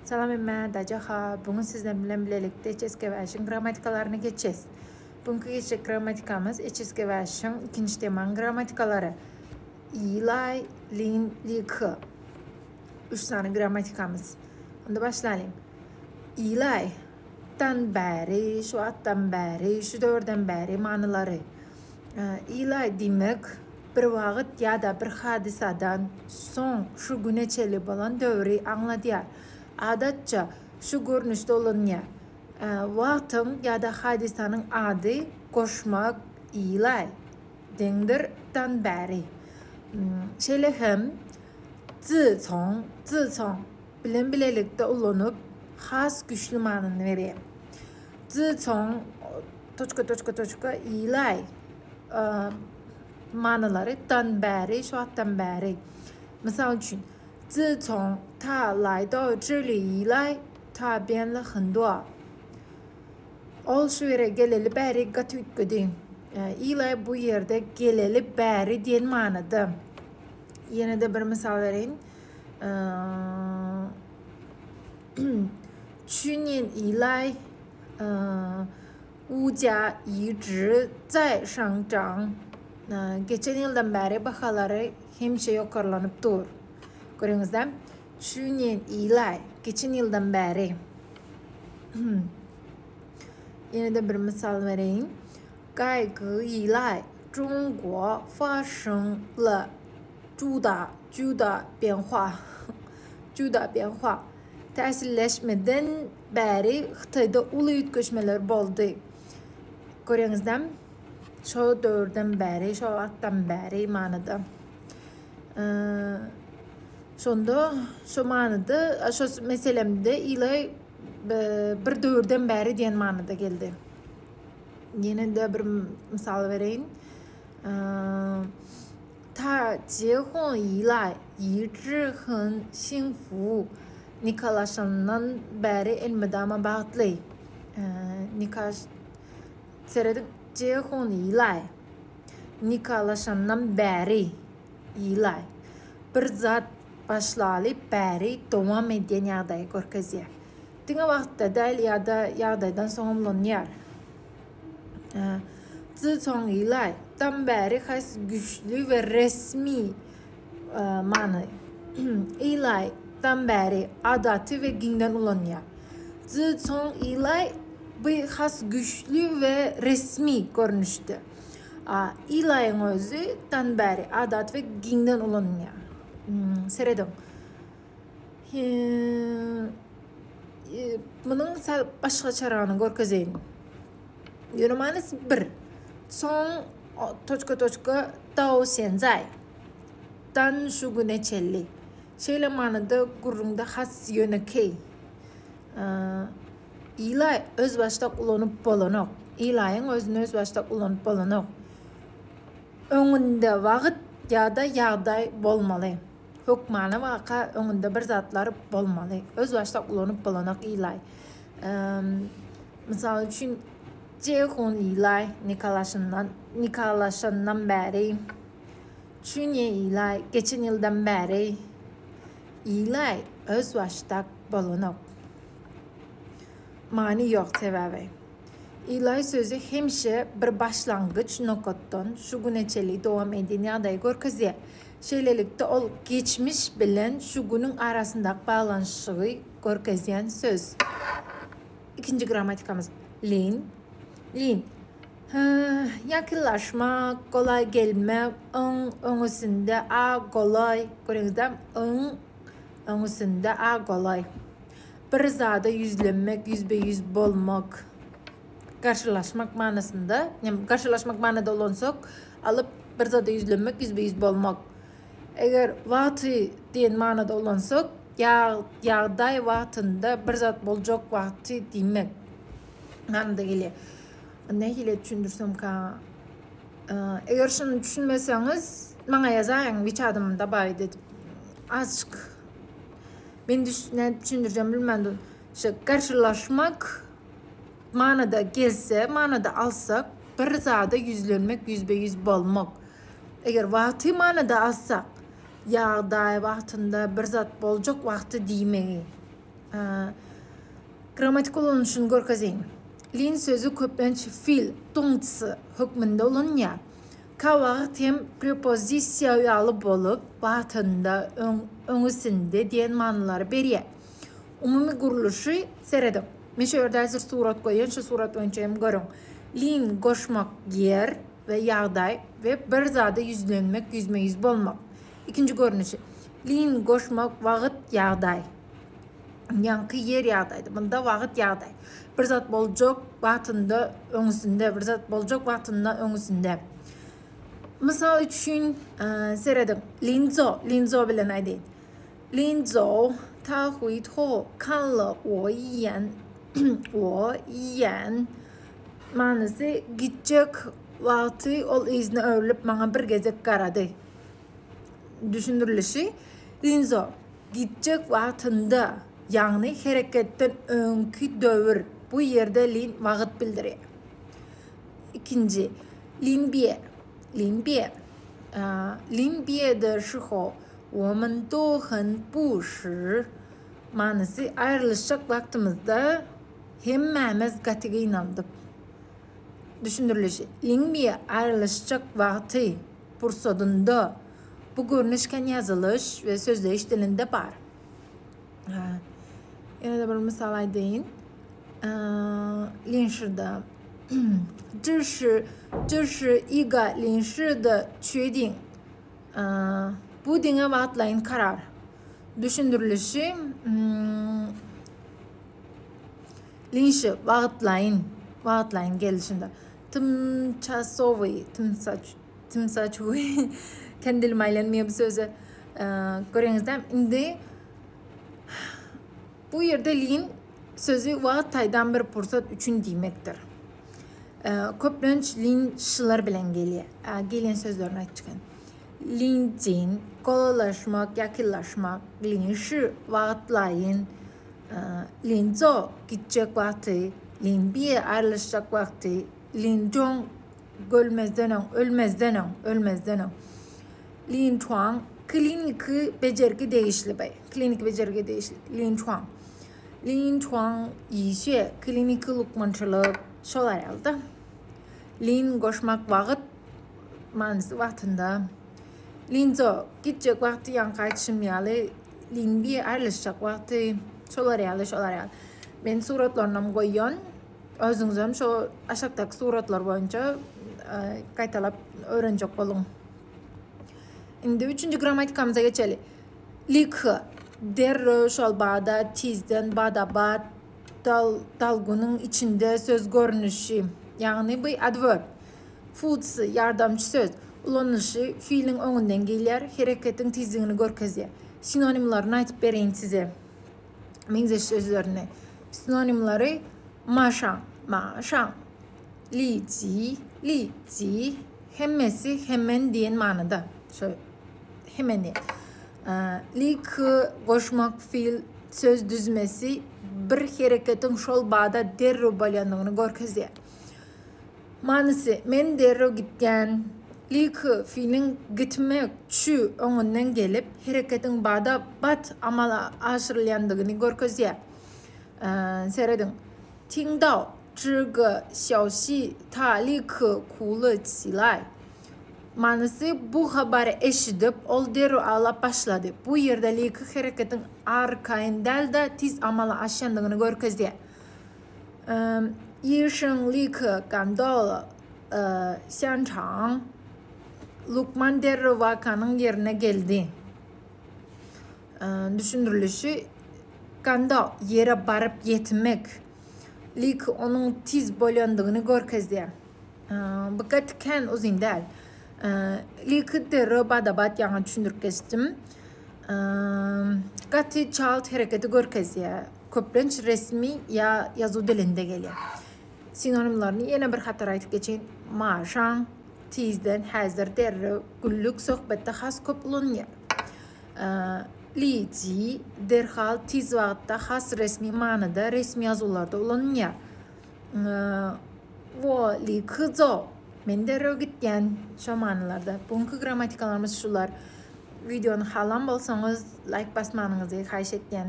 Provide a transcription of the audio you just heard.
Salam hemmä, Dajaha. Bu gün sizler bilen bilelikde HSK 5-iň grammatikalaryny geçeceğiz. Bugünkü geçjek grammatikamyz HSK 5-iň ikinji temaň grammatikalary. Ilay, lin, li, k. Üç sany grammatikamyz. Onda başlalyň. Ilay, dan bäri, şu wagtdan bäri, şu döwürden bäri manylary. Ilaý diýmek, bir wagt ýa-da bir hadysadan soň şu güne çenli bolan döwri aňladýar. Adatça, şu görnüşde ulanylýar. Wagtyň ýa-da hadysanyň ady goşmak ilaý deňdir dan bäri. Şeýle hem zi soň, zi soň bilen bilelikde ulanyp, has güýçli manyny berýär. Zi soň toçka toçka toçka ilaý manylary dan bäri şu wagtdan bäri. Mysal üçin, Zi cong ta lai dao zhe li ilaý ta bian le hen duo. Ol şu ýere geleli bäri gaty üýtgedi. Ilaý bu ýerde geleli bäri diýen manyda. Ýene-de bir mysal bereýin. 去年以来， 物价一直在上涨。 Geçen ýyldan bäri bahalary hemişe ýokarlanyp dur. Görüňizde, 去年以来, geçen ýyldan bäri. Ýene-de bir mysal bereýin. 改革以来，中国发生了巨大巨大变化， 巨大变化。 Täsirleşmeden bäri Hytaýda uly üýtgeşmeler boldy. Görýäňizmi? Şo döwürden bäri, şo wagtdan bäri manyda. Şonda şo manyda, şo meselemde ilaý bir döwürden bäri diýen manyda geldi. Ýene-de bir mysal bereýin. Ta 结婚以来一直很幸福. Nikalaşandan bäri elmydama bagtly. Nika serediň 结婚以来 nikalaşandan bäri 以来 bir zat başlaly bäri dowam edýän ýagdaýy görkezýär. Diňe wagtda däl ýa-da ýagdaýdan soňam ulanylýar. 自从以来 dan bäri has güýçli we resmi many. 以来 dan bäri adaty we giňden ulanylýar. 自从以来 bu has güýçli we resmi görnüşde. 以来 yň özi dan bäri adaty we giňden ulanylýar. Serediň. Munuň sal başgaçaragyny görkezeýin. Ýöne manysy bir. Soň toçka toçka dao şenzai. Dan şu güne çenli. Şeýle manyda gürrüňde has ýönekeý. Ilaý özbaşdak ulanyp bolanok. Ilaýyň özüni özbaşdak ulanyp bolanok. Öňünde wagt ýa-da ýagdaý bolmaly. Hökmany waka öňünde bir zatlar bolmaly. Özbaşdak ulanyp bolanok ilaý. Mysal üçin, Jehun ilaý nikalaşyndan nikalaşandan bäri, Çünýe ilaý geçen ýyldan bäri ilaý özbaşdak bolanok. Many ýok sebäbi. Ilaý sözi hemişe bir başlangyç nokatdan şu güne çenli dowam edýän ýagdaýy görkezýär. Şeýlelikde ol geçmiş bilen şu günüň arasyndaky baglanyşygy görkezýän söz. Ikinji grammatikamyz lin. Lin. Ýakynlaşmak, golaý gelmek, yň öňüsinde a golaý, göreňizde yň öňüsinde a golaý. Bir zada ýüzlenmek, ýüzbe-ýüz bolmak, garşylaşmak manysynda, ýa garşylaşmak manyda ulansak, alyp bir zada ýüzlenmek, ýüzbe-ýüz bolmak. Eger wagty diýen manyda ulansak, ýagdaý wagtynda bir zat boljak wagty diýmek manyda gelýär. Nähili düşündirsemka? Eger şuny düşünmeseňiz, maňa ýazaýyň, WeChat-ym dabawit edip. Azjyk men düş nädip düşündirjegimi bilmän dur. Şu garşylaşmak manyda gelse, manyda alsak, bir zada ýüzlenmek, ýüzbe-ýüz bolmak. Eger wagty manyda alsak, ýagdaý wagtynda bir zat boljak wagty diýmegi. Grammatik ulanyşyny görkezeýin. Lin sözi köplenç fil, dongcy hökmünde ulanylýar. Käwagt hem prepozisiýa ýaly bolup, wagtynda, öň, öňüsinde diýen manylary berýär. Umumy gurluşy serediň. Men şu ýerde häzir surat goýan, şu surat boýunça hem görüň. Lin goşmak ýer we ýagdaý we bir zada ýüzlenmek, ýüzme-ýüz bolmak. Ikinji görnüşi. Lin goşmak wagt, ýagdaý. Ýaňky ýer ýagdaýdy. Munda wagt ýagdaý. Bir zat boljak wagtynda öňüsinde, bir zat boljak wagtynda öňüsinde. Mysal üçin, serediň. Linzo, linzo bilen aýdaýyn. Linzo, ta hui to, kan le wo yi ýan, wo yi ýan. Manysy gitjek wagty ol yzyna öwrülip maňa bir gezek garady. Düşündirilişi, Linzo, gitjek wagtynda, ýagny hereketden öňki döwür, bu ýerde lin wagt bildirýär. Ikinji, lin bie, lin bie. Lin bie de shi hou, wo men dou hen bu shi. Manysy, aýrylyşjak wagtymyzda hemmämiz gaty gynandyk. Düşündirilişi, lin bie aýrylyşjak wagty, pursadynda bu görnüş kän ýazylyş we sözleýiş dilinde bar. Ýene-de bir mysal aýdaýyn. Linşide 这是这是一个临时的决定. Bu diňe wagtlaýyn karar. Düşündirilişi linşi wagtlaýyn wagtlaýyn gelişinde. Tymçasowy, tymsaç, tymsaçowy, kendi dilim aýlanmaýar bu söze. Göreňizde indi bu ýerde lin sözi wagt taýdan bir pursat üçin diýmekdir. Köplenç lin şylar bilen gelýär. Gelýän sözlerini aýtjak. Lin jin, golaýlaşmak, ýakynlaşmak, lin şy wagtlaýyn, lin zo gitjek wagty, lin bie aýrylyşjak wagty, lin joň gölmezden öň, ölmezden öň, ölmezden öň. Lin çuang kliniki bejergi degişli be, kliniki bejergi degişli. Lin çuang. Lin çuang işi, kliniki lukmançylyk, şolar ýaly-da. Lin goşmak wagt manysy wagtynda. Linzo gitjek wagty ýaňky aýdyşym ýaly, Linbi aýrylyşjak wagty, şolar ýaly, şolar ýaly. Men suratlarynam goýýan. Özüňizem şo aşakdaky suratlar boýunça gaýtalap öwrenjek boluň. Indi üçünji grammatikamyza geçeli. Likh, derrew, şol bada, tizden, bada-bat, dal, dalgunyň içinde söz görnüşi, ýagny bu adverb. Fudsy, ýardamçy söz. Ulanylyşy feiliň öňünden gelýär, hereketiň tizligini görkezýär. Sinonimlerini aýdyp bereýin size. Meňzeş sözlerini. Sinonimleri maşan, maşan, li ji, li ji, hemmesi hemen diýen manyda. Şo hemen diýen. Li k goşmak feil söz düzmesi bir hereketiň şol bada derrew bolýandygyny görkezýär. Manysy, Men derrew gitýän. Li-ki feiliň gitmek, çü, öňünden gelip, hereketiň bada-bat amala aşyrylýandygyny görkezýär. Serediň. Ting dao zhi ge xiao xi ta li ki ku le qi lai. Manysy, Bu habary eşidip, ol derrew aglap başlady. Bu ýerde li-ki hereketiň arkaýyn däl-de, tiz amala aşýandygyny görkezýär. 医生立刻赶到了现场 Lukman derrew wakanyň ýerine geldi. Düşündirilişi Gandao ýere baryp ýetmek. Lik onuň tiz bolýandygyny görkezýär. Bu gaty kän uzyn däl. Lik derrew bada-bat ýaňy düşündirip geçdim. Gaty çalt hereketi görkezýär. Köplenç resmi ýa ýazuw dilinde gelýär. Sinonimlerini ýene bir hatar aýdyp geçeýin. Maşaň, tizden, häzir, derrew, günlük söhbetde has köp ulanylýar. Liji, derhal, tiz wagtda, has resmi manyda, resmi ýazuwlarda ulanylýar. Wo li ki zo, men derrew gitýän, şo manylarda. Bu günki grammatikalarymyz şular. Wideony halan bolsaňyz, laýk basmanyňyzy haýyş etýän.